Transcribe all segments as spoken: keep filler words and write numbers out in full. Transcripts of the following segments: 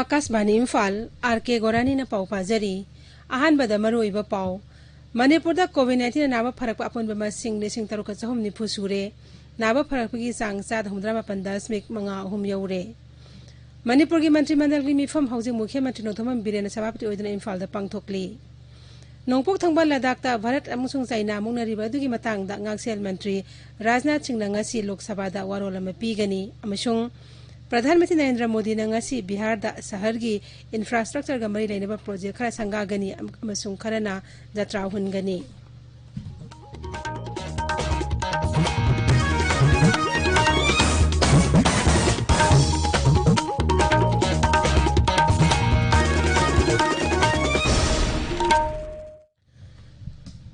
ꯑꯥꯀꯥꯁꯕꯥꯅꯤ Imphal, R ꯀꯦ ꯒꯣꯔꯥꯅꯤꯅ ꯄꯥꯎ ꯄꯥꯖꯔꯤ꯫ ꯑꯍꯥꯟꯕꯗ ꯃꯔꯨꯑꯣꯏꯕ ꯄꯥꯎ꯫ ꯃꯅꯤꯄꯨꯔꯗ ꯀꯣꯚꯤꯗ ꯅꯥꯏꯟꯇꯤꯟꯅ ꯅꯥꯕ ꯐꯔꯛꯄ ꯑꯄꯨꯟꯕ ꯃꯁꯤꯡ ꯂꯤꯁꯤꯡ ꯇꯔꯨꯛꯀ ꯆꯍꯨꯝ ꯅꯤꯐꯨ ꯁꯨꯔꯦ꯫ ꯅꯥꯕ ꯐꯔꯛꯄꯒꯤ ꯆꯥꯡ ꯆꯥꯗ ꯍꯨꯝꯐꯨꯇꯔꯥ ꯃꯥꯄꯟ ꯗꯁꯃꯤꯛ ꯃꯉꯥ ꯑꯍꯨꯝ ꯌꯧꯔꯦ꯫ ꯃꯅꯤꯄꯨꯔꯒꯤ ꯃꯟꯇ꯭ꯔꯤ ꯃꯟꯗꯜꯒꯤ ꯃꯤꯐꯝ ꯍꯧꯖꯤꯛ ꯃꯨꯈ꯭ꯌ ꯃꯟꯇ꯭ꯔꯤ ꯅꯣꯡꯊꯣꯝꯕꯝ ꯕꯤꯔꯦꯟꯅ ꯁꯚꯥꯄꯇꯤ ꯑꯣꯏꯗꯨꯅ ꯏꯝꯐꯥꯜꯗ ꯄꯥꯡꯊꯣꯛꯂꯤ꯫ ꯅꯣꯡꯄꯣꯛ ꯊꯪꯕ ꯂꯗꯥꯛꯇ ꯚꯥꯔꯠ ꯑꯃꯁꯨꯡ ꯆꯥꯏꯅꯥ ꯃꯨꯛꯅꯔꯤꯕ ꯑꯗꯨꯒꯤ ꯃꯇꯥꯡꯗ ꯉꯥꯛꯁꯦꯜ ꯃꯟꯇ꯭ꯔꯤ ꯔꯥꯖꯅꯥꯊ ꯁꯤꯡꯅ ꯉꯁꯤ ꯂꯣꯛ ꯁꯚꯥꯗ ꯋꯥꯔꯣꯜ ꯑꯃ ꯄꯤꯒꯅꯤ ꯑꯃꯁꯨꯡ ꯄ꯭ꯔꯙꯥꯟ ꯃꯟꯇ꯭ꯔꯤ ꯅꯔꯦꯟꯗ꯭ꯔ ꯃꯣꯗꯤꯅ ꯉꯁꯤ ꯕꯤꯍꯥꯔꯗ ꯁꯍꯔꯒꯤ ꯏꯟꯐ꯭ꯔꯥꯁ꯭ꯇ꯭ꯔꯛꯆꯔꯒ ꯃꯔꯤ ꯂꯩꯅꯕ ꯄ꯭ꯔꯣꯖꯦꯛ ꯈꯔ ꯁꯪꯒꯥꯒꯅꯤ ꯑꯃꯁꯨꯡ ꯈꯔꯅ ꯖꯇ꯭ꯔꯥ ꯍꯨꯟꯒꯅꯤ꯫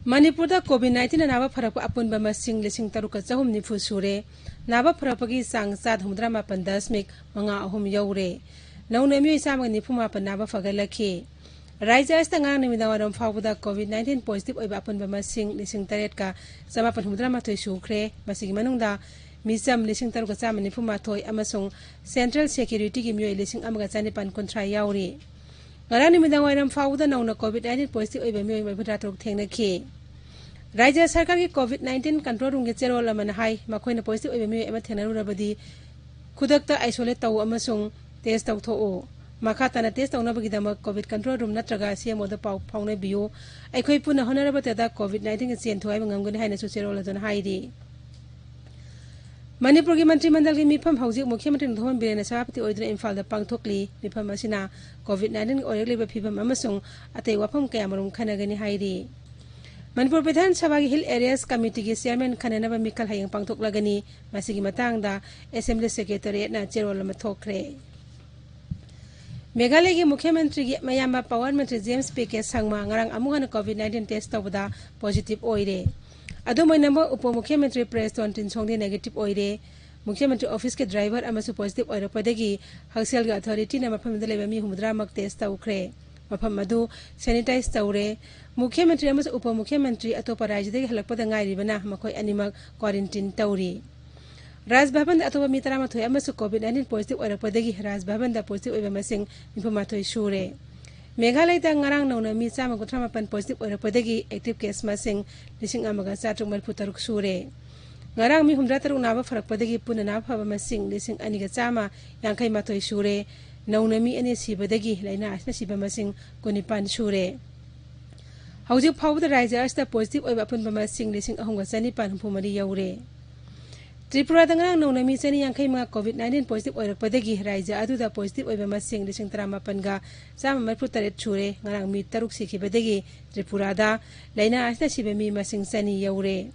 ꯃꯅꯤꯄꯨꯔꯗ ꯀꯣꯚꯤꯗ ꯅꯥꯏꯟꯇꯤꯟꯅ ꯅꯥꯕ ꯐꯔꯛꯄ ꯑꯄꯨꯟꯕ ꯃꯁꯤꯡ ꯂꯤꯁꯤꯡ ꯇꯔꯨꯛꯀ ꯆꯍꯨꯝ ꯅꯤꯐꯨ ꯁꯨꯔꯦ꯫ ꯅꯥꯕ ꯐꯔꯛꯄꯒꯤ ꯆꯥꯡ ꯆꯥꯗ ꯍꯨꯝꯐꯨꯇꯔꯥ ꯃꯥꯄꯟ ꯗꯁꯃꯤꯛ ꯃꯉꯥ ꯑꯍꯨꯝ ꯌꯧꯔꯦ꯫ ꯅꯧꯅ ꯃꯤꯑꯣꯏ ꯆꯥꯝꯃꯒ ꯅꯤꯐꯨ ꯃꯥꯄꯟ ꯅꯥꯕ ꯐꯒꯠꯂꯛꯈꯤ꯫ ꯔꯥꯖ꯭ꯌ ꯑꯁꯤꯗ ꯉꯔꯥꯡ ꯅꯨꯃꯤꯗꯥꯡ ꯋꯥꯏꯔꯝ ꯐꯥꯎꯕꯗ ꯀꯣꯚꯤꯗ ꯅꯥꯏꯟꯇꯤꯟ ꯄꯣꯖꯤꯇꯤꯚ ꯑꯣꯏꯕ ꯑꯄꯨꯟꯕ ꯃꯁꯤꯡ ꯂꯤꯁꯤꯡ ꯇꯔꯦꯠꯀ ꯆꯃꯥꯄꯟ ꯍꯨꯝꯐꯨꯇꯔꯥ ꯃꯥꯊꯣꯏ ꯁꯨꯈ꯭ꯔꯦ꯫ ꯃꯁꯤꯒꯤ ꯃꯅꯨꯡꯗ ꯃꯤꯆꯝ ꯂꯤꯁꯤꯡ ꯇꯔꯨꯛꯀ ꯆꯥꯝꯃ ꯅꯤꯐꯨ ꯃꯥꯊꯣꯏ ꯑꯃꯁꯨꯡ ꯁꯦꯟꯇ꯭ꯔꯦꯜ ꯁꯦꯀ꯭ꯌꯨꯔꯤꯇꯤꯒꯤ ꯃꯤꯑꯣꯏ ꯂꯤꯁꯤꯡ ꯑꯃꯒ ꯆꯅꯤꯄꯥꯟ ꯀꯨꯟꯊ꯭ꯔꯥ ꯌꯥꯎꯔꯤ꯫ ꯉꯔꯥꯡ ꯅꯨꯃꯤꯗꯥꯡ ꯋꯥꯏꯔꯝ ꯐꯥꯎꯕꯗ ꯅꯧꯅ ꯀꯣꯚꯤꯗ ꯅꯥꯏꯟꯇꯤꯟ ꯄꯣꯖꯤꯇꯤꯚ ꯑꯣꯏꯕ ꯃꯤꯑꯣꯏ ꯃꯔꯤꯐꯨꯇꯔꯥ ꯇꯔꯨꯛ ꯊꯦꯡꯅꯈꯤ꯫ ꯔꯥꯖ꯭ꯌ ꯁꯔꯀꯥꯔꯒꯤ ꯀꯣꯚꯤꯗ ꯅꯥꯏꯟꯇꯤꯟ ꯀꯟꯇ꯭ꯔꯣꯜ ꯔꯨꯝꯒꯤ ꯆꯦꯔꯣꯜ ꯑꯃꯅ ꯍꯥꯏ, ꯃꯈꯣꯏꯅ ꯄꯣꯖꯤꯇꯤꯚ ꯑꯣꯏꯕ ꯃꯤꯑꯣꯏ ꯑꯃ ꯊꯦꯡꯅꯔꯨꯔꯕꯗꯤ ꯈꯨꯗꯛꯇ ꯑꯥꯏꯁꯣꯂꯦꯠ ꯇꯧ ꯑꯃꯁꯨꯡ ꯇꯦꯁ ꯇꯧꯊꯣꯛꯎ꯫ ꯃꯈꯥ ꯇꯥꯅ ꯇꯦꯁ ꯇꯧꯅꯕꯒꯤꯗꯃꯛ ꯀꯣꯚꯤꯗ ꯀꯟꯇ꯭ꯔꯣꯜ ꯔꯨꯝ ꯅꯠꯇ꯭ꯔꯒ ꯁꯤ ꯑꯦꯝ ꯑꯣꯗ ꯄꯥꯎ ꯐꯥꯎꯅꯕꯤꯌꯨ꯫ ꯑꯩꯈꯣꯏ ꯄꯨꯟꯅ ꯍꯣꯠꯅꯔꯕꯇꯗ ꯀꯣꯚꯤꯗ ꯅꯥꯏꯟꯇꯤꯟꯒꯤ ꯆꯦꯟ ꯊꯨꯒꯥꯏꯕ ꯉꯝꯒꯅꯤ ꯍꯥꯏꯅꯁꯨ ꯆꯦꯔꯣꯜ ꯑꯗꯨꯅ ꯍꯥꯏꯔꯤ꯫ ꯃꯅꯤꯄꯨꯔꯒꯤ ꯃꯟꯇ꯭ꯔꯤ ꯃꯟꯗꯜꯒꯤ ꯃꯤꯐꯝ ꯍꯧꯖꯤꯛ ꯃꯨꯈ꯭ꯌ ꯃꯟꯇ꯭ꯔꯤ ꯅꯣꯡꯊꯣꯝꯕꯝ ꯕꯤꯔꯦꯟꯅ ꯁꯚꯥꯄꯇꯤ ꯑꯣꯏꯗꯨꯅ ꯏꯝꯐꯥꯜꯗ ꯄꯥꯡꯊꯣꯛꯂꯤ꯫ ꯃꯤꯐꯝ ꯑꯁꯤꯅ ꯀꯣꯚꯤꯗ ꯅꯥꯏꯟꯇꯤꯟꯒꯤ ꯑꯣꯏꯔꯛꯂꯤꯕ ꯐꯤꯕꯝ ꯑꯃꯁꯨꯡ ꯑꯇꯩ ꯋꯥꯐꯝ ꯀꯌꯥꯃꯔꯨꯝ ꯈꯟꯅꯒꯅꯤ ꯍꯥꯏꯔꯤ꯫ ꯃꯅꯤꯄꯨꯔ ꯕꯤꯙꯥꯟ ꯁꯚꯥꯒꯤ ꯍꯤꯜ ꯑꯦꯔꯤꯌꯥꯁ ꯀꯃꯤꯇꯤꯒꯤ ꯆꯤꯌꯥꯔꯃꯦꯟ ꯈꯟꯅꯅꯕ ꯃꯤꯈꯜ ꯍꯌꯦꯡ ꯄꯥꯡꯊꯣꯛꯂꯒꯅꯤ꯫ ꯃꯁꯤꯒꯤ ꯃꯇꯥꯡꯗ ꯑꯦꯁꯦꯝꯕ꯭ꯂꯤ ꯁꯦꯀ꯭ꯔꯦꯇꯔꯤꯌꯦꯠꯅ ꯆꯦꯔꯣꯜ ꯑꯃ ꯊꯣꯛꯈ꯭ꯔꯦ꯫ ꯃꯦꯘꯥꯂꯌꯒꯤ ꯃꯨꯈ꯭ꯌ ꯃꯟꯇ꯭ꯔꯤꯒꯤ ꯃꯌꯥꯝꯕ ꯄꯋꯥꯔ ꯃꯟꯇ꯭ꯔꯤ ꯖꯦꯝꯁ ꯄꯤ ꯀꯦ ꯁꯪꯃꯥ ꯉꯔꯥꯡ ꯑꯃꯨꯛ ꯍꯟꯅ ꯀꯣꯚꯤꯗ ꯅꯥꯏꯟꯇꯤꯟ ꯇꯦꯁ ꯇꯧꯕꯗ ꯄꯣꯖꯤꯇꯤꯚ ꯑꯣꯏꯔꯦ꯫ ꯑꯗꯨꯝ ꯑꯣꯏꯅꯃꯛ, ꯎꯄ ꯃꯨꯈ꯭ꯌ ꯃꯟꯇ꯭ꯔꯤ ꯄ꯭ꯔꯦꯁꯇꯣꯟ ꯇꯤꯟꯁꯣꯡꯗꯤ ꯅꯦꯒꯦꯇꯤꯚ ꯑꯣꯏꯔꯦ꯫ ꯃꯨꯈ꯭ꯌ ꯃꯟꯇ꯭ꯔꯤ ꯑꯣꯐꯤꯁꯀꯤ ꯗ꯭ꯔꯥꯏꯚꯔ ꯑꯃꯁꯨ ꯄꯣꯖꯤꯇꯤꯚ ꯑꯣꯏꯔꯛꯄꯗꯒꯤ ꯍꯛꯁꯦꯜꯒꯤ ꯑꯣꯊꯣꯔꯤꯇꯤꯅ ꯃꯐꯝꯗꯨꯗ ꯂꯩꯕ ꯃꯤ ꯍꯨꯝꯐꯨꯇꯔꯥꯃꯛ ꯇꯦꯁ ꯇꯧꯈ꯭ꯔꯦ꯫ ꯃꯐꯝ ꯑꯗꯨ ꯁꯦꯅꯤꯇꯥꯏꯖ ꯇꯧꯔꯦ꯫ ꯃꯨꯈ꯭ꯌ ꯃꯟꯇ꯭ꯔꯤ ꯑꯃꯁꯨꯡ ꯎꯄ ꯃꯨꯈ꯭ꯌ ꯃꯟꯇ꯭ꯔꯤ ꯑꯇꯣꯞꯄ ꯔꯥꯖ꯭ꯌꯗꯒꯤ ꯍꯜꯂꯛꯄꯗ ꯉꯥꯏꯔꯤꯕꯅ ꯃꯈꯣꯏ ꯑꯅꯤꯃꯛ ꯀ꯭ꯋꯥꯔꯦꯟꯇꯤꯟ ꯇꯧꯔꯤ꯫ ꯔꯥꯖ ꯚꯕꯟꯗ ꯑꯇꯣꯞꯄ ꯃꯤ ꯇꯔꯥꯃꯥꯊꯣꯏ ꯑꯃꯁꯨ ꯀꯣꯚꯤꯗ ꯅꯥꯏꯟꯇꯤꯟ ꯄꯣꯖꯤꯇꯤꯚ ꯑꯣꯏꯔꯛꯄꯗꯒꯤ ꯔꯥꯖ ꯚꯕꯟꯗ ꯄꯣꯖꯤꯇꯤꯚ ꯑꯣꯏꯕ ꯃꯁꯤꯡ ꯅꯤꯐꯨ ꯃꯥꯊꯣꯏ ꯁꯨꯔꯦ꯫ ꯃꯦꯘꯥꯂꯌꯗ ꯉꯔꯥꯡ ꯅꯧꯅ ꯃꯤ ꯆꯥꯝꯃ ꯀꯨꯟꯊ꯭ꯔꯥ ꯃꯥꯄꯟ ꯄꯣꯖꯤꯇꯤꯚ ꯑꯣꯏꯔꯛꯄꯗꯒꯤ ꯑꯦꯛꯇꯤꯚ ꯀꯦꯁ ꯃꯁꯤꯡ ꯂꯤꯁꯤꯡ ꯑꯃꯒ ꯆꯥꯇ꯭ꯔꯨꯛ ꯃꯔꯤꯐꯨ ꯇꯔꯨꯛ ꯁꯨꯔꯦ꯫ ꯉꯔꯥꯡ ꯃꯤ ꯍꯨꯝꯗ꯭ꯔꯥ ꯇꯔꯨꯛ ꯅꯥꯕ ꯐꯔꯛꯄꯗꯒꯤ ꯄꯨꯟꯅ ꯅꯥꯕ ꯐꯕ ꯃꯁꯤꯡ ꯂꯤꯁꯤꯡ ꯑꯅꯤꯒ ꯆꯥꯝꯃ ꯌꯥꯡꯈꯩ ꯃꯥꯊꯣꯏ ꯁꯨꯔꯦ꯫ ꯅꯧꯅ ꯃꯤ ꯑꯅꯤ ꯁꯤꯕꯗꯒꯤ ꯂꯥꯏꯅꯥ ꯑꯁꯤꯅ ꯁꯤꯕ ꯃꯁꯤꯡ ꯀꯨꯟꯅꯤꯄꯥꯟ ꯁꯨꯔꯦ꯫ ꯍꯧꯖꯤꯛ ꯐꯥꯎꯕꯗ ꯔꯥꯖ꯭ꯌ ꯑꯁꯤꯗ ꯄꯣꯖꯤꯇꯤꯚ ꯑꯣꯏꯕ ꯑꯄꯨꯟꯕ ꯃꯁꯤꯡ ꯂꯤꯁꯤꯡ ꯑꯍꯨꯝꯒ ꯆꯅꯤꯄꯥꯟ ꯍꯨꯝꯐꯨ ꯃꯔꯤ ꯌꯧꯔꯦ꯫ ꯇ꯭ꯔꯤꯄꯨꯔꯥꯗ ꯉꯔꯥꯡ ꯅꯧꯅ ꯃꯤ ꯆꯅꯤ ꯌꯥꯡꯈꯩ ꯃꯉꯥ ꯀꯣꯚꯤꯗ ꯅꯥꯏꯟꯇꯤꯟ ꯄꯣꯖꯤꯇꯤꯚ ꯑꯣꯏꯔꯛꯄꯗꯒꯤ ꯔꯥꯖ꯭ꯌ ꯑꯗꯨꯗ ꯄꯣꯖꯤꯇꯤꯚ ꯑꯣꯏꯕ ꯃꯁꯤꯡ ꯂꯤꯁꯤꯡ ꯇꯔꯥꯃꯥꯄꯟꯒ ꯆꯥꯝꯃ ꯃꯔꯤꯐꯨ ꯇꯔꯦꯠ ꯁꯨꯔꯦ꯫ ꯉꯔꯥꯡ ꯃꯤ ꯇꯔꯨꯛ ꯁꯤꯈꯤꯕꯗꯒꯤ ꯇ꯭ꯔꯤꯄꯨꯔꯥꯗ ꯂꯥꯏꯅꯥ ꯑꯁꯤꯅ ꯁꯤꯕ ꯃꯤ ꯃꯁꯤꯡ ꯆꯅꯤ ꯌꯧꯔꯦ꯫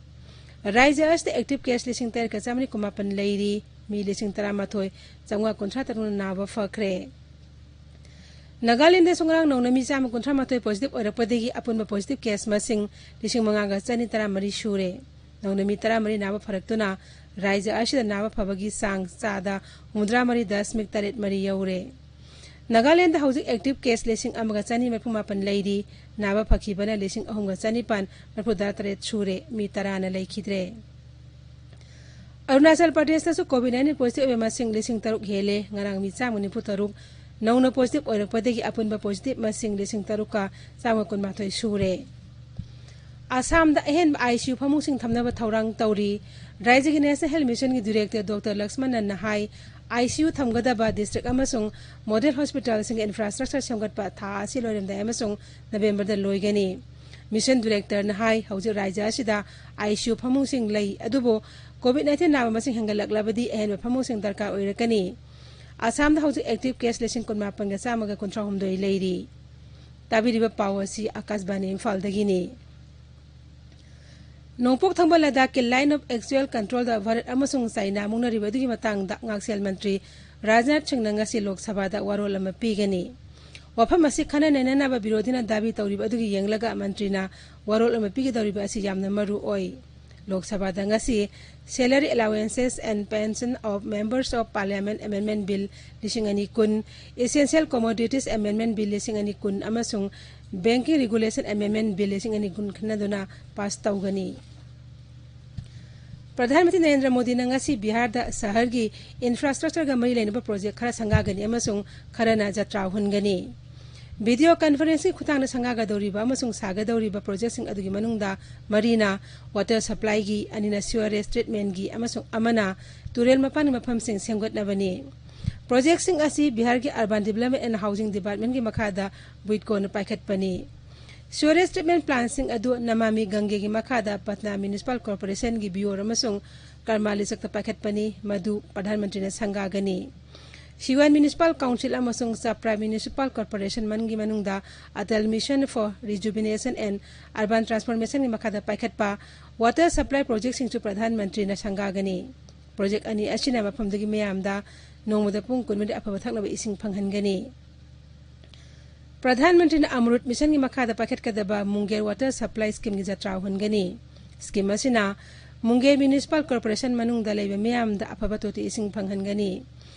ꯔꯥꯖ꯭ꯌ ꯑꯁꯤꯗ ꯑꯦꯛꯇꯤꯚ ꯀꯦꯁ ꯂꯤꯁꯤꯡ ꯇꯔꯦꯠꯀ ꯆꯥꯃꯔꯤ ꯀꯨꯟꯃꯥꯄꯟ ꯂꯩꯔꯤ꯫ ꯃꯤ ꯂꯤꯁꯤꯡ ꯇꯔꯥꯃꯥꯊꯣꯏ ꯆꯥꯝꯃꯉꯥ ꯀꯨꯟꯊ꯭ꯔꯥ ꯇꯔꯨꯛꯅ ꯅꯥꯕ ꯐꯈ꯭ꯔꯦ꯫ ꯅꯥꯒꯥꯂꯦꯟꯗꯁꯨ ꯉꯔꯥꯡ ꯅꯧꯅ ꯃꯤ ꯆꯥꯝꯃ ꯀꯨꯟꯊ꯭ꯔꯥ ꯃꯥꯊꯣꯏ ꯄꯣꯖꯤꯇꯤꯚ ꯑꯣꯏꯔꯛꯄꯗꯒꯤ ꯑꯄꯨꯟꯕ ꯄꯣꯖꯤꯇꯤꯚ ꯀꯦꯁ ꯃꯁꯤꯡ ꯂꯤꯁꯤꯡ ꯃꯉꯥꯒ ꯆꯅꯤ ꯇꯔꯥ ꯃꯔꯤ ꯁꯨꯔꯦ꯫ ꯅꯧꯅ ꯃꯤ ꯇꯔꯥ ꯃꯔꯤ ꯅꯥꯕ ꯐꯔꯛꯇꯨꯅ ꯔꯥꯖ꯭ꯌ ꯑꯁꯤꯗ ꯅꯥꯕ ꯐꯕꯒꯤ ꯆꯥꯡ ꯆꯥꯗ ꯍꯨꯝꯐꯨꯇꯔꯥ ꯃꯔꯤ ꯗꯁꯃꯤꯛ ꯇꯔꯦꯠ ꯃꯔꯤ ꯌꯧꯔꯦ꯫ ꯅꯥꯒꯥꯂꯦꯟꯗ ꯍꯧꯖꯤꯛ ꯑꯦꯛꯇꯤꯚ ꯀꯦꯁ ꯂꯤꯁꯤꯡ ꯑꯃꯒ ꯆꯅꯤ ꯃꯔꯤꯐꯨ ꯃꯥꯄꯟ ꯂꯩꯔꯤ꯫ ꯅꯥꯕ ꯐꯈꯤꯕꯅ ꯂꯤꯁꯤꯡ ꯑꯍꯨꯝꯒ ꯆꯅꯤꯄꯥꯟ ꯃꯔꯤꯐꯨꯇꯔꯥ ꯇꯔꯦꯠ ꯁꯨꯔꯦ꯫ ꯃꯤ ꯇꯔꯥꯅ ꯂꯩꯈꯤꯗ꯭ꯔꯦ꯫ ꯑꯔꯨꯅꯥꯆꯜ ꯄ꯭ꯔꯗꯦꯁꯇꯁꯨ ꯀꯣꯚꯤꯗ ꯅꯥꯏꯟꯇꯤꯟ ꯄꯣꯖꯤꯇꯤꯚ ꯑꯣꯏꯕ ꯃꯁꯤꯡ ꯂꯤꯁꯤꯡ ꯇꯔꯨꯛ ꯍꯦꯜꯂꯦ꯫ ꯉꯔꯥꯡ ꯃꯤ ꯆꯥꯝꯃ ꯅꯤꯐꯨ ꯇꯔꯨꯛ ꯅꯧꯅ ꯄꯣꯖꯤꯇꯤꯚ ꯑꯣꯏꯔꯛꯄꯗꯒꯤ ꯑꯄꯨꯟꯕ ꯄꯣꯖꯤꯇꯤꯚ ꯃꯁꯤꯡ ꯂꯤꯁꯤꯡ ꯇꯔꯨꯛꯀ ꯆꯥꯝꯃ ꯀꯨꯟꯃꯥꯊꯣꯏ ꯁꯨꯔꯦ꯫ ꯑꯁꯥꯝꯗ ꯑꯍꯦꯟꯕ ꯑꯥꯏ ꯁꯤ ꯌꯨ ꯐꯃꯨꯡꯁꯤꯡ ꯊꯝꯅꯕ ꯊꯧꯔꯥꯡ ꯇꯧꯔꯤ꯫ ꯔꯥꯖ꯭ꯌꯒꯤ ꯅꯦꯁꯅꯦꯜ ꯍꯦꯜꯊ ꯃꯤꯁꯟꯒꯤ ꯗꯤꯔꯦꯛꯇꯔ ꯗꯣꯛꯇꯔ ꯂꯛꯁꯃꯟꯅꯟꯅ ꯍꯥꯏ, ꯑꯥꯏ ꯁꯤ ꯌꯨ ꯊꯝꯒꯗꯕ ꯗꯤꯁꯇ꯭ꯔꯤꯛ ꯑꯃꯁꯨꯡ ꯃꯣꯗꯦꯜ ꯍꯣꯁꯄꯤꯇꯥꯜꯁꯤꯡꯒꯤ ꯏꯟꯐ꯭ꯔꯥꯁ꯭ꯇ꯭ꯔꯛꯆꯔ ꯁꯦꯝꯒꯠꯄ ꯊꯥ ꯑꯁꯤ ꯂꯣꯏꯔꯝꯗꯥꯏ ꯑꯃꯁꯨꯡ ꯅꯕꯦꯝꯕꯔꯗ ꯂꯣꯏꯒꯅꯤ꯫ ꯃꯤꯁꯟ ꯗꯤꯔꯦꯛꯇꯔꯅ ꯍꯥꯏ, ꯍꯧꯖꯤꯛ ꯔꯥꯖ꯭ꯌ ꯑꯁꯤꯗ ꯑꯥꯏ ꯁꯤ ꯌꯨ ꯐꯃꯨꯡꯁꯤꯡ ꯂꯩ, ꯑꯗꯨꯕꯨ ꯀꯣꯚꯤꯗ ꯅꯥꯏꯟꯇꯤꯟ ꯅꯥꯕ ꯃꯁꯤꯡ ꯍꯦꯟꯒꯠꯂꯛꯂꯕꯗꯤ ꯑꯍꯦꯟꯕ ꯐꯃꯨꯡꯁꯤꯡ ꯗꯔꯀꯥꯔ ꯑꯣꯏꯔꯛꯀꯅꯤ꯫ ꯑꯁꯥꯝꯗ ꯍꯧꯖꯤꯛ ꯑꯦꯛꯇꯤꯚ ꯀꯦꯁ ꯂꯤꯁꯤꯡ ꯀꯨꯟꯃꯥꯄꯟꯒ ꯆꯥꯝꯃꯒ ꯀꯨꯟꯊ꯭ꯔꯥꯍꯨꯝꯗꯣꯏ ꯂꯩꯔꯤ꯫ ꯇꯥꯕꯤꯔꯤꯕ ꯄꯥꯎ ꯑꯁꯤ ꯑꯥꯀꯥꯁꯕꯥꯅꯤ ꯏꯝꯐꯥꯜꯗꯒꯤꯅꯤ꯫ ꯅꯣꯡꯄꯣꯛ ꯊꯪꯕ ꯂꯗꯥꯈꯀꯤ Line of Actual Controlꯗ ꯚꯥꯔꯠ ꯑꯃꯁꯨꯡ ꯆꯥꯏꯅꯥ ꯃꯨꯛꯅꯔꯤꯕ ꯑꯗꯨꯒꯤ ꯃꯇꯥꯡꯗ ꯉꯥꯛꯁꯦꯜ ꯃꯟꯇ꯭ꯔꯤ ꯔꯥꯖꯅꯥꯊ ꯁꯤꯡꯅ ꯉꯁꯤ ꯂꯣꯛ ꯁꯚꯥꯗ ꯋꯥꯔꯣꯜ ꯑꯃ ꯄꯤꯒꯅꯤ꯫ ꯋꯥꯐꯝ ꯑꯁꯤ ꯈꯟꯅ ꯅꯩꯅꯅꯕ ꯕꯤꯔꯣꯙꯤꯅ ꯗꯥꯕꯤ ꯇꯧꯔꯤꯕ ꯑꯗꯨꯒꯤ ꯌꯦꯡꯂꯒ ꯃꯟꯇ꯭ꯔꯤꯅ ꯋꯥꯔꯣꯜ ꯑꯃ ꯄꯤꯒꯗꯧꯔꯤꯕ ꯑꯁꯤ ꯌꯥꯝꯅ ꯃꯔꯨ ꯑꯣꯏ꯫ ꯂꯣꯛ ꯁꯚꯥꯗ ꯉꯁꯤ Salary Allowances and Pension of Members of Parliament Amendment Bill ꯂꯤꯁꯤꯡ ꯑꯅꯤ ꯀꯨꯟ, Essential Commodities Amendment Bill ꯂꯤꯁꯤꯡ ꯑꯅꯤ ꯀꯨꯟ ꯑꯃꯁꯨꯡ Banking Regulation Amendment Bill ꯂꯤꯁꯤꯡ ꯑꯅꯤ ꯀꯨꯟ ꯈꯟꯅꯗꯨꯅ ꯄꯥꯁ ꯇꯧꯒꯅꯤ꯫ ꯄ꯭ꯔꯙꯥꯟ ꯃꯟꯇ꯭ꯔꯤ ꯅꯔꯦꯟꯗ꯭ꯔ ꯃꯣꯗꯤꯅ ꯉꯁꯤ ꯕꯤꯍꯥꯔꯗ ꯁꯍꯔꯒꯤ ꯏꯟꯐ꯭ꯔꯥꯁ꯭ꯇ꯭ꯔꯛꯆꯔꯒ ꯃꯔꯤ ꯂꯩꯅꯕ ꯄ꯭ꯔꯣꯖꯦꯛ ꯈꯔ ꯁꯪꯒꯥꯒꯅꯤ ꯑꯃꯁꯨꯡ ꯈꯔꯅ ꯖꯇ꯭ꯔꯥ ꯍꯨꯟꯒꯅꯤ꯫ ꯚꯤꯗꯤꯑꯣ ꯀꯟꯐꯔꯦꯟꯁꯀꯤ ꯈꯨꯠꯊꯥꯡꯗ ꯁꯪꯒꯥꯒꯗꯧꯔꯤꯕ ꯑꯃꯁꯨꯡ ꯁꯥꯒꯗꯧꯔꯤꯕ ꯄ꯭ꯔꯣꯖꯦꯛꯁꯤꯡ ꯑꯗꯨꯒꯤ ꯃꯅꯨꯡꯗ ꯃꯔꯤꯅ ꯋꯥꯇꯔ ꯁꯄ꯭ꯂꯥꯏꯒꯤ, ꯑꯅꯤꯅ ꯁꯤꯋꯔꯦꯖ ꯇ꯭ꯔꯤꯠꯃꯦꯟꯒꯤ ꯑꯃꯁꯨꯡ ꯑꯃꯅ ꯇꯨꯔꯦꯜ ꯃꯄꯥꯟꯒꯤ ꯃꯐꯝꯁꯤꯡ ꯁꯦꯝꯒꯠꯅꯕꯅꯤ꯫ ꯄ꯭ꯔꯣꯖꯦꯛꯁꯤꯡ ꯑꯁꯤ ꯕꯤꯍꯥꯔꯒꯤ Urban Development and Housing Departmentꯀꯤ ꯃꯈꯥꯗ ꯕꯨꯏꯠꯀꯣꯅ ꯄꯥꯏꯈꯠꯄꯅꯤ꯫ ꯁꯤꯋꯔꯦꯖ ꯇ꯭ꯔꯤꯠꯃꯦꯟ ꯄ꯭ꯂꯥꯟꯁꯤꯡ ꯑꯗꯨ ꯅꯃꯥꯃꯤ ꯒꯪꯒꯦꯒꯤ ꯃꯈꯥꯗ ꯄꯠꯅꯥ ꯃ꯭ꯌꯨꯅꯤꯁꯤꯄꯥꯜ ꯀꯣꯔꯄꯣꯔꯦꯁꯟꯒꯤ ꯕꯤꯌꯣꯔ ꯑꯃꯁꯨꯡ ꯀꯔꯃꯥꯂꯤ ꯆꯛꯇ ꯄꯥꯏꯈꯠꯄꯅꯤ, ꯃꯗꯨ ꯄ꯭ꯔꯙꯥꯟ ꯃꯟꯇ꯭ꯔꯤꯅ ꯁꯪꯒꯥꯒꯅꯤ꯫ ꯁꯤꯋꯥꯟ ꯃ꯭ꯌꯨꯅꯤꯁꯤꯄꯥꯜ ꯀꯥꯎꯟꯁꯤꯜ ꯑꯃꯁꯨꯡ ꯆꯥꯄ꯭ꯔꯥ ꯃ꯭ꯌꯨꯅꯤꯁꯤꯄꯥꯜ ꯀꯣꯔꯄꯣꯔꯦꯁꯟ ꯃꯟꯒꯤ ꯃꯅꯨꯡꯗ Atal mission for rejuvenation and urban ꯇ꯭ꯔꯥꯟꯁꯐꯣꯔꯃꯦꯁꯟꯒꯤ ꯃꯈꯥꯗ ꯄꯥꯏꯈꯠꯄ ꯋꯥꯇꯔ ꯁꯄ꯭ꯂꯥꯏ ꯄ꯭ꯔꯣꯖꯦꯛꯁꯤꯡꯁꯨ ꯄ꯭ꯔꯙꯥꯟ ꯃꯟꯇ꯭ꯔꯤꯅ ꯁꯪꯒꯥꯒꯅꯤ꯫ ꯄ꯭ꯔꯣꯖꯦꯛ ꯑꯅꯤ ꯑꯁꯤꯅ ꯃꯐꯝꯗꯨꯒꯤ ꯃꯤꯌꯥꯝꯗ ꯅꯣꯡꯃꯗ ꯄꯨꯡ ꯀꯨꯟꯃꯔꯤ ꯑꯐꯕ ꯊꯛꯅꯕ ꯏꯁꯤꯡ ꯐꯪꯍꯟꯒꯅꯤ꯫ ꯄ꯭ꯔꯙꯥꯟ ꯃꯟꯇ꯭ꯔꯤꯅ ꯑꯃꯔꯨꯠ ꯃꯤꯁꯟꯒꯤ ꯃꯈꯥꯗ ꯄꯥꯏꯈꯠꯀꯗꯕ ꯃꯨꯡꯒꯦꯔ ꯋꯥꯇꯔ ꯁꯄ꯭ꯂꯥꯏ ꯁ꯭ꯀꯤꯝꯒꯤ ꯖꯇ꯭ꯔꯥ ꯍꯨꯟꯒꯅꯤ꯫ ꯁ꯭ꯀꯤꯝ ꯑꯁꯤꯅ ꯃꯨꯡꯒꯦꯔ ꯃ꯭ꯌꯨꯅꯤꯁꯤꯄꯥꯜ ꯀꯣꯔꯄꯣꯔꯦꯁꯟ ꯃꯅꯨꯡꯗ ꯂꯩꯕ ꯃꯤꯌꯥꯝꯗ ꯑꯐꯕ ꯇꯣꯇꯤ ꯏꯁꯤꯡ ꯐꯪꯍꯟꯒꯅꯤ꯫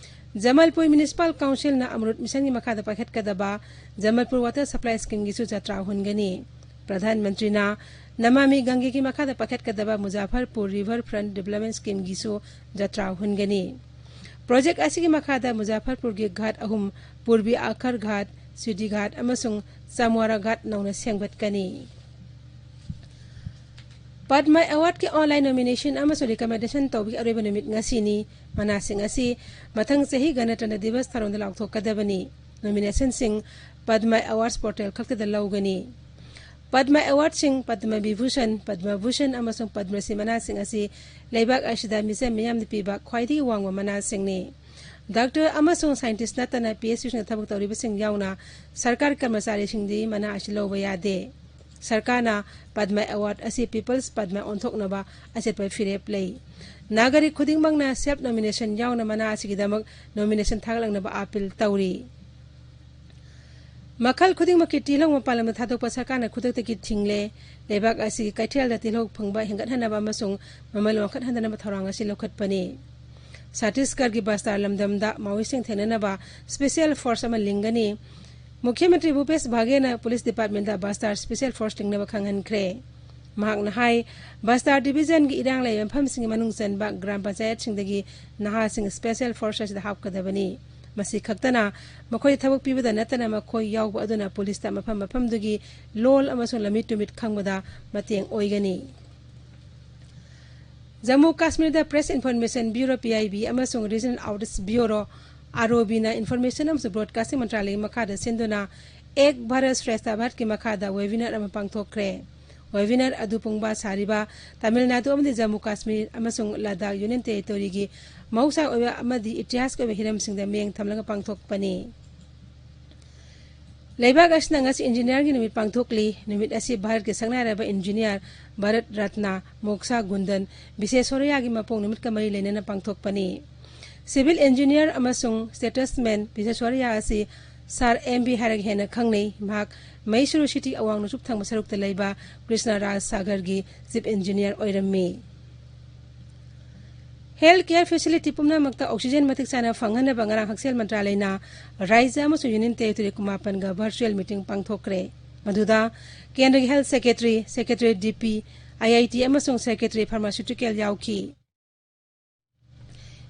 ꯖꯃꯜꯄꯨꯔ ꯃ꯭ꯌꯨꯅꯤꯁꯤꯄꯥꯜ ꯀꯥꯎꯟꯁꯤꯜꯅ ꯑꯃꯔꯨꯠ ꯃꯤꯁꯟꯒꯤ ꯃꯈꯥꯗ ꯄꯥꯏꯈꯠꯀꯗꯕ ꯖꯃꯜꯄꯨꯔ ꯋꯥꯇꯔ ꯁꯄ꯭ꯂꯥꯏ ꯁ꯭ꯀꯤꯝꯒꯤꯁꯨ ꯖꯇ꯭ꯔꯥ ꯍꯨꯟꯒꯅꯤ꯫ ꯄ꯭ꯔꯙꯥꯟ ꯃꯟꯇ꯭ꯔꯤꯅ ꯅꯃꯥꯃꯤ ꯒꯪꯒꯦꯒꯤ ꯃꯈꯥꯗ ꯄꯥꯏꯈꯠꯀꯗꯕ ꯃꯨꯖꯥꯐꯔꯄꯨꯔ ꯔꯤꯚꯔ ꯐ꯭ꯔꯟꯠ ꯗꯤꯕ꯭ꯂꯞꯃꯦꯟ ꯁ꯭ꯀꯤꯝꯒꯤꯁꯨ ꯖꯇ꯭ꯔꯥ ꯍꯨꯟꯒꯅꯤ꯫ ꯄ꯭ꯔꯣꯖꯦꯛ ꯑꯁꯤꯒꯤ ꯃꯈꯥꯗ ꯃꯨꯖꯥꯐꯔꯄꯨꯔꯒꯤ ꯘꯥꯠ ꯑꯍꯨꯝ, ꯄꯨꯔꯕꯤ ꯑꯈꯔ ꯘꯥꯠ, ꯁꯤꯗꯤ ꯘꯥꯠ ꯑꯃꯁꯨꯡ ꯆꯥꯃ꯭ꯋꯥꯔꯥ ꯘꯥꯠ ꯅꯧꯅ ꯁꯦꯝꯒꯠꯀꯅꯤ꯫ ꯄꯗꯃ ꯑꯦꯋꯥꯔꯗꯀꯤ ꯑꯣꯟꯂꯥꯏꯟ ꯅꯣꯃꯤꯅꯦꯁꯟ ꯑꯃꯁꯨꯡ ꯔꯤꯀꯃꯦꯟꯗꯦꯁꯟ ꯇꯧꯕꯒꯤ ꯑꯔꯣꯏꯕ ꯅꯨꯃꯤꯠ ꯉꯁꯤꯅꯤ꯫ ꯃꯅꯥꯁꯤꯡ ꯑꯁꯤ ꯃꯊꯪ ꯆꯍꯤ ꯒꯅꯇꯟꯇ꯭ꯔ ꯗꯤꯕꯁ ꯊꯧꯔꯝꯗ ꯂꯥꯎꯊꯣꯛꯀꯗꯕꯅꯤ꯫ ꯅꯣꯃꯤꯅꯦꯁꯟꯁꯤꯡ ꯄꯗꯃ ꯑꯦꯋꯥꯔꯗꯁ ꯄꯣꯔꯇꯦꯜ ꯈꯛꯇꯗ ꯂꯧꯒꯅꯤ꯫ ꯄꯗꯃ ꯑꯦꯋꯥꯔꯗꯁꯤꯡ, ꯄꯗꯃ ꯕꯤꯚꯨꯁꯟ, ꯄꯗꯃ ꯚꯨꯁꯟ ꯑꯃꯁꯨꯡ ꯄꯗꯃ ꯁ꯭ꯔꯤ ꯃꯅꯥꯁꯤꯡ ꯑꯁꯤ ꯂꯩꯕꯥꯛ ꯑꯁꯤꯗ ꯃꯤꯆꯝ ꯃꯤꯌꯥꯝꯅ ꯄꯤꯕ ꯈ꯭ꯋꯥꯏꯗꯒꯤ ꯋꯥꯡꯕ ꯃꯅꯥꯁꯤꯡꯅꯤ꯫ ꯗꯥꯛꯇꯔ ꯑꯃꯁꯨꯡ ꯁꯥꯏꯟꯇꯤꯁ ꯅꯠꯇꯅ ꯄꯤ ꯑꯩꯆ ꯌꯨꯁꯤꯡꯗ ꯊꯕꯛ ꯇꯧꯔꯤꯕꯁꯤꯡ ꯌꯥꯎꯅ ꯁꯔꯀꯥꯔ ꯀꯔꯃꯆꯥꯔꯤꯁꯤꯡꯗꯤ ꯃꯅꯥ ꯑꯁꯤ ꯂꯧꯕ ꯌꯥꯗꯦ꯫ ꯁꯔꯀꯥꯔꯅ ꯄꯗꯃ ꯑꯦꯋꯥꯔꯗ ꯑꯁꯤ ꯄꯤꯄꯜꯁ ꯄꯗꯃ ꯑꯣꯟꯊꯣꯛꯅꯕ ꯑꯆꯦꯠꯄ ꯐꯤꯔꯦꯞ ꯂꯩ꯫ ꯅꯥꯒꯔꯤꯛ ꯈꯨꯗꯤꯡꯃꯛꯅ ꯁꯦꯜꯐ ꯅꯣꯃꯤꯅꯦꯁꯟ ꯌꯥꯎꯅ ꯃꯅꯥ ꯑꯁꯤꯒꯤꯗꯃꯛ ꯅꯣꯃꯤꯅꯦꯁꯟ ꯊꯥꯒꯠꯂꯛꯅꯕ ꯑꯥꯄꯤꯜ ꯇꯧꯔꯤ꯫ ꯃꯈꯜ ꯈꯨꯗꯤꯡꯃꯛꯀꯤ ꯇꯤꯜꯍꯧ ꯃꯄꯥꯟ ꯂꯝꯗ ꯊꯥꯗꯣꯛꯄ ꯁꯔꯀꯥꯔꯅ ꯈꯨꯗꯛꯇꯒꯤ ꯊꯤꯡꯂꯦ꯫ ꯂꯩꯕꯥꯛ ꯑꯁꯤꯒꯤ ꯀꯩꯊꯦꯜꯗ ꯇꯤꯜꯍꯧ ꯐꯪꯕ ꯍꯦꯟꯒꯠꯍꯟꯅꯕ ꯑꯃꯁꯨꯡ ꯃꯃꯜ ꯋꯥꯡꯈꯠꯍꯟꯗꯅꯕ ꯊꯧꯔꯥꯡ ꯑꯁꯤ ꯂꯧꯈꯠꯄꯅꯤ꯫ ꯁꯠꯇꯤꯁꯒꯔꯒꯤ ꯕꯁꯇꯥꯔ ꯂꯝꯗꯝꯗ ꯃꯥꯑꯣꯏꯁꯤꯡ ꯊꯦꯡꯅꯅꯕ ꯁ꯭ꯄꯦꯁꯤꯌꯦꯜ ꯐꯣꯔꯁ ꯑꯃ ꯂꯤꯡꯒꯅꯤ꯫ ꯃꯨꯈ꯭ꯌ ꯃꯟꯇ꯭ꯔꯤ ꯚꯨꯄꯦꯁ ꯚꯥꯒꯦꯅ ꯄꯨꯂꯤꯁ ꯗꯤꯄꯥꯔꯠꯃꯦꯟꯗ ꯕꯁꯇꯥꯔ ꯁ꯭ꯄꯦꯁꯤꯌꯦꯜ ꯐꯣꯔꯁ ꯂꯤꯡꯅꯕ ꯈꯪꯍꯟꯈ꯭ꯔꯦ꯫ ꯃꯍꯥꯛꯅ ꯍꯥꯏ, ꯕꯁꯇꯥꯔ ꯗꯤꯕꯤꯖꯟꯒꯤ ꯏꯔꯥꯡ ꯂꯩꯕ ꯃꯐꯝꯁꯤꯡꯒꯤ ꯃꯅꯨꯡ ꯆꯟꯕ ꯒ꯭ꯔꯥꯝ ꯄꯟꯆꯥꯌꯠꯁꯤꯡꯗꯒꯤ ꯅꯍꯥꯁꯤꯡ ꯁ꯭ꯄꯦꯁꯦꯜ ꯐꯣꯔꯁ ꯑꯁꯤꯗ ꯍꯥꯞꯀꯗꯕꯅꯤ꯫ ꯃꯁꯤ ꯈꯛꯇꯅ ꯃꯈꯣꯏꯗ ꯊꯕꯛ ꯄꯤꯕꯗ ꯅꯠꯇꯅ ꯃꯈꯣꯏ ꯌꯥꯎꯕ ꯑꯗꯨꯅ ꯄꯨꯂꯤꯁꯇ ꯃꯐꯝ ꯃꯐꯝꯗꯨꯒꯤ ꯂꯣꯜ ꯑꯃꯁꯨꯡ ꯂꯝꯃꯤꯠ ꯇꯨꯃꯤꯠ ꯈꯪꯕꯗ ꯃꯇꯦꯡ ꯑꯣꯏꯒꯅꯤ꯫ Jammu ꯀꯥꯁꯃꯤꯔꯗ Press Information Bureau, P I B, ꯑꯃꯁꯨꯡ Regional Outreach Bureau, R O B, ꯅ Information ꯑꯃꯁꯨꯡ Broadcasting ꯃꯟꯇ꯭ꯔꯥꯂꯌꯒꯤ ꯃꯈꯥꯗ ꯁꯤꯟꯗꯨꯅ ꯑꯦꯛ ꯚꯥꯔꯠ ꯁ꯭ꯔꯦꯁꯊ ꯚꯥꯔꯠꯀꯤ ꯃꯈꯥꯗ webinar ꯑꯃ ꯄꯥꯡꯊꯣꯛꯈ꯭ꯔꯦ꯫ Webinar ꯑꯗꯨ ꯄꯨꯡꯕꯥ ꯁꯥꯔꯤꯕ ꯇꯥꯃꯤꯜ ꯅꯥꯗꯨ ꯑꯃꯗꯤ ꯖꯝꯃꯨ ꯀꯥꯁꯃꯤꯔ ꯑꯃꯁꯨꯡ ꯂꯗꯥꯈ Union Territoryꯒꯤ ꯃꯍꯧꯁꯥꯒꯤ ꯑꯣꯏꯕ ꯑꯃꯗꯤ ꯏꯇꯤꯍꯥꯁꯀꯤ ꯑꯣꯏꯕ ꯍꯤꯔꯝꯁꯤꯡꯗ ꯃꯤꯠꯌꯦꯡ ꯊꯝꯂꯒ ꯄꯥꯡꯊꯣꯛꯄꯅꯤ꯫ ꯂꯩꯕꯥꯛ ꯑꯁꯤꯅ ꯉꯁꯤ ꯏꯟꯖꯤꯅꯤꯌꯥꯔꯒꯤ ꯅꯨꯃꯤꯠ ꯄꯥꯡꯊꯣꯛꯂꯤ꯫ ꯅꯨꯃꯤꯠ ꯑꯁꯤ ꯚꯥꯔꯠꯀꯤ ꯁꯛꯅꯥꯏꯔꯕ ꯏꯟꯖꯤꯅꯤꯌꯥꯔ ꯚꯥꯔꯠ ꯔꯠꯅ ꯃꯣꯛꯁꯥ ꯒꯨꯟꯗꯟ ꯕꯤꯁꯦꯁꯣꯔꯌꯥꯒꯤ ꯃꯄꯣꯛ ꯅꯨꯃꯤꯠꯀ ꯃꯔꯤ ꯂꯩꯅꯅ ꯄꯥꯡꯊꯣꯛꯄꯅꯤ꯫ Civil engineer ꯑꯃꯁꯨꯡ statesman ꯕꯤꯁꯦꯁꯣꯔꯌꯥ ꯑꯁꯤ Sir M B ꯍꯥꯏꯔꯒ ꯍꯦꯟꯅ ꯈꯪꯅꯩ꯫ ꯃꯍꯥꯛ ꯃꯩꯁꯨꯔꯨ city ꯑꯋꯥꯡ ꯅꯣꯡꯆꯨꯞ ꯊꯪꯕ ꯁꯔꯨꯛꯇ ꯂꯩꯕ ꯀ꯭ꯔꯤꯁꯅ ꯔꯥꯖ ꯁꯥꯒꯔꯒꯤ chief engineer ꯑꯣꯏꯔꯝꯃꯤ꯫ Health care facility ꯄꯨꯝꯅꯃꯛꯇ oxygen ꯃꯇꯤꯛ ꯆꯥꯅ ꯐꯪꯍꯟꯅꯕ ꯉꯔꯥꯡ ꯍꯛꯁꯦꯜ ꯃꯟꯇ꯭ꯔꯥꯂꯌꯅ ꯔꯥꯖ꯭ꯌ ꯑꯃꯁꯨꯡ Union Territory ꯀꯨꯟꯃꯥꯄꯟꯒ virtual meeting ꯄꯥꯡꯊꯣꯛꯈ꯭ꯔꯦ꯫ ꯃꯗꯨꯗ ꯀꯦꯟꯗ꯭ꯔꯒꯤ Health Secretary, Secretary D P, I I T ꯑꯃꯁꯨꯡ Secretary Pharmaceutical ꯌꯥꯎꯈꯤ꯫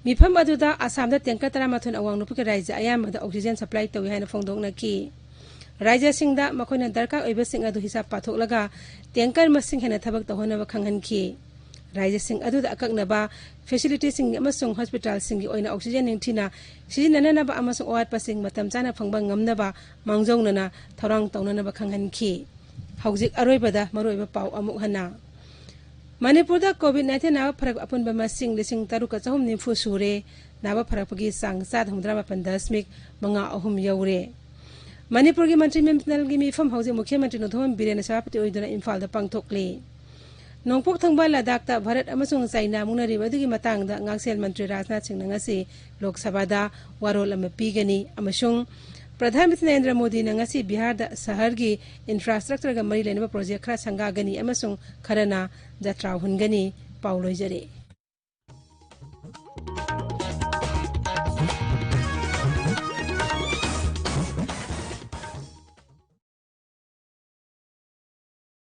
ꯃꯤꯐꯝ ꯑꯗꯨꯗ ꯑꯁꯥꯝꯗ tanker ꯇꯔꯥꯃꯥꯊꯣꯏꯅ ꯑꯋꯥꯡ ꯅꯣꯡꯄꯣꯛꯀꯤ ꯔꯥꯖ꯭ꯌ ꯑꯌꯥꯝꯕꯗ oxygen supply ꯇꯧꯏ ꯍꯥꯏꯅ ꯐꯣꯡꯗꯣꯛꯅꯈꯤ꯫ ꯔꯥꯖ꯭ꯌꯁꯤꯡꯗ ꯃꯈꯣꯏꯅ ꯗꯔꯀꯥꯔ ꯑꯣꯏꯕꯁꯤꯡ ꯑꯗꯨ ꯍꯤꯁꯥꯕ ꯄꯥꯊꯣꯛꯂꯒ tanker ꯃꯁꯤꯡ ꯍꯦꯟꯅ ꯊꯕꯛ ꯇꯧꯍꯟꯅꯕ ꯈꯪꯍꯟꯈꯤ꯫ ꯔꯥꯖ꯭ꯌꯁꯤꯡ ꯑꯗꯨꯗ ꯑꯀꯛꯅꯕ facilityꯁꯤꯡ ꯑꯃꯁꯨꯡ hospitalꯁꯤꯡꯒꯤ ꯑꯣꯏꯅ oxygen ꯅꯤꯡꯊꯤꯅ ꯁꯤꯖꯤꯟꯅꯅꯕ ꯑꯃꯁꯨꯡ ꯑꯋꯥꯠꯄꯁꯤꯡ ꯃꯇꯝ ꯆꯥꯅ ꯐꯪꯕ ꯉꯝꯅꯕ ꯃꯥꯡꯖꯧꯅꯅ ꯊꯧꯔꯥꯡ ꯇꯧꯅꯅꯕ ꯈꯪꯍꯟꯈꯤ꯫ ꯍꯧꯖꯤꯛ ꯑꯔꯣꯏꯕꯗ ꯃꯔꯨꯑꯣꯏꯕ ꯄꯥꯎ ꯑꯃꯨꯛ ꯍꯟꯅ꯫ ꯃꯅꯤꯄꯨꯔꯗ COVID nineteen ꯅꯥꯕ ꯐꯔꯛ ꯑꯄꯨꯟꯕ ꯃꯁꯤꯡ ꯂꯤꯁꯤꯡ ꯇꯔꯨꯛꯀ ꯆꯍꯨꯝ ꯅꯤꯐꯨ ꯁꯨꯔꯦ꯫ ꯅꯥꯕ ꯐꯔꯛꯄꯒꯤ ꯆꯥꯡ ꯆꯥꯗ ꯍꯨꯝꯗ꯭ꯔꯥ ꯃꯥꯄꯟ ꯗꯁꯃꯤꯛ ꯃꯉꯥ ꯑꯍꯨꯝ ꯌꯧꯔꯦ꯫ ꯃꯅꯤꯄꯨꯔꯒꯤ ꯃꯟꯇ꯭ꯔꯤ ꯃꯟꯗꯜꯒꯤ ꯃꯤꯐꯝ ꯍꯧꯖꯤꯛ ꯃꯨꯈ꯭ꯌ ꯃꯟꯇ꯭ꯔꯤ ꯅꯣꯡꯊꯣꯝꯕꯝ ꯕꯤꯔꯦꯟꯅ ꯁꯚꯥꯄꯇꯤ ꯑꯣꯏꯗꯨꯅ ꯏꯝꯐꯥꯜꯗ ꯄꯥꯡꯊꯣꯛꯂꯤ꯫ ꯅꯣꯡꯄꯣꯛ ꯊꯪꯕ ꯂꯗꯥꯈꯇ ꯚꯥꯔꯠ ꯑꯃꯁꯨꯡ ꯆꯥꯏꯅꯥ ꯃꯨꯛꯅꯔꯤꯕ ꯑꯗꯨꯒꯤ ꯃꯇꯥꯡꯗ ꯉꯥꯛꯁꯦꯜ ꯃꯟꯇ꯭ꯔꯤ ꯔꯥꯖꯅꯥꯊ ꯁꯤꯡꯅ ꯉꯁꯤ ꯂꯣꯛ ꯁꯚꯥꯗ ꯋꯥꯔꯣꯜ ꯑꯃ ꯄꯤꯒꯅꯤ ꯑꯃꯁꯨꯡ ꯄ꯭ꯔꯙꯥꯟ ꯃꯟꯇ꯭ꯔꯤ ꯅꯔꯦꯟꯗ꯭ꯔ ꯃꯣꯗꯤꯅ ꯉꯁꯤ ꯕꯤꯍꯥꯔꯗ ꯁꯍꯔꯒꯤ infrastructureꯒ ꯃꯔꯤ ꯂꯩꯅꯕ project ꯈꯔ ꯁꯪꯒꯥꯒꯅꯤ ꯑꯃꯁꯨꯡ ꯈꯔꯅ ꯖꯇ꯭ꯔꯥ ꯍꯨꯟꯒꯅꯤ꯫ ꯄꯥꯎ ꯂꯣꯏꯖꯔꯦ꯫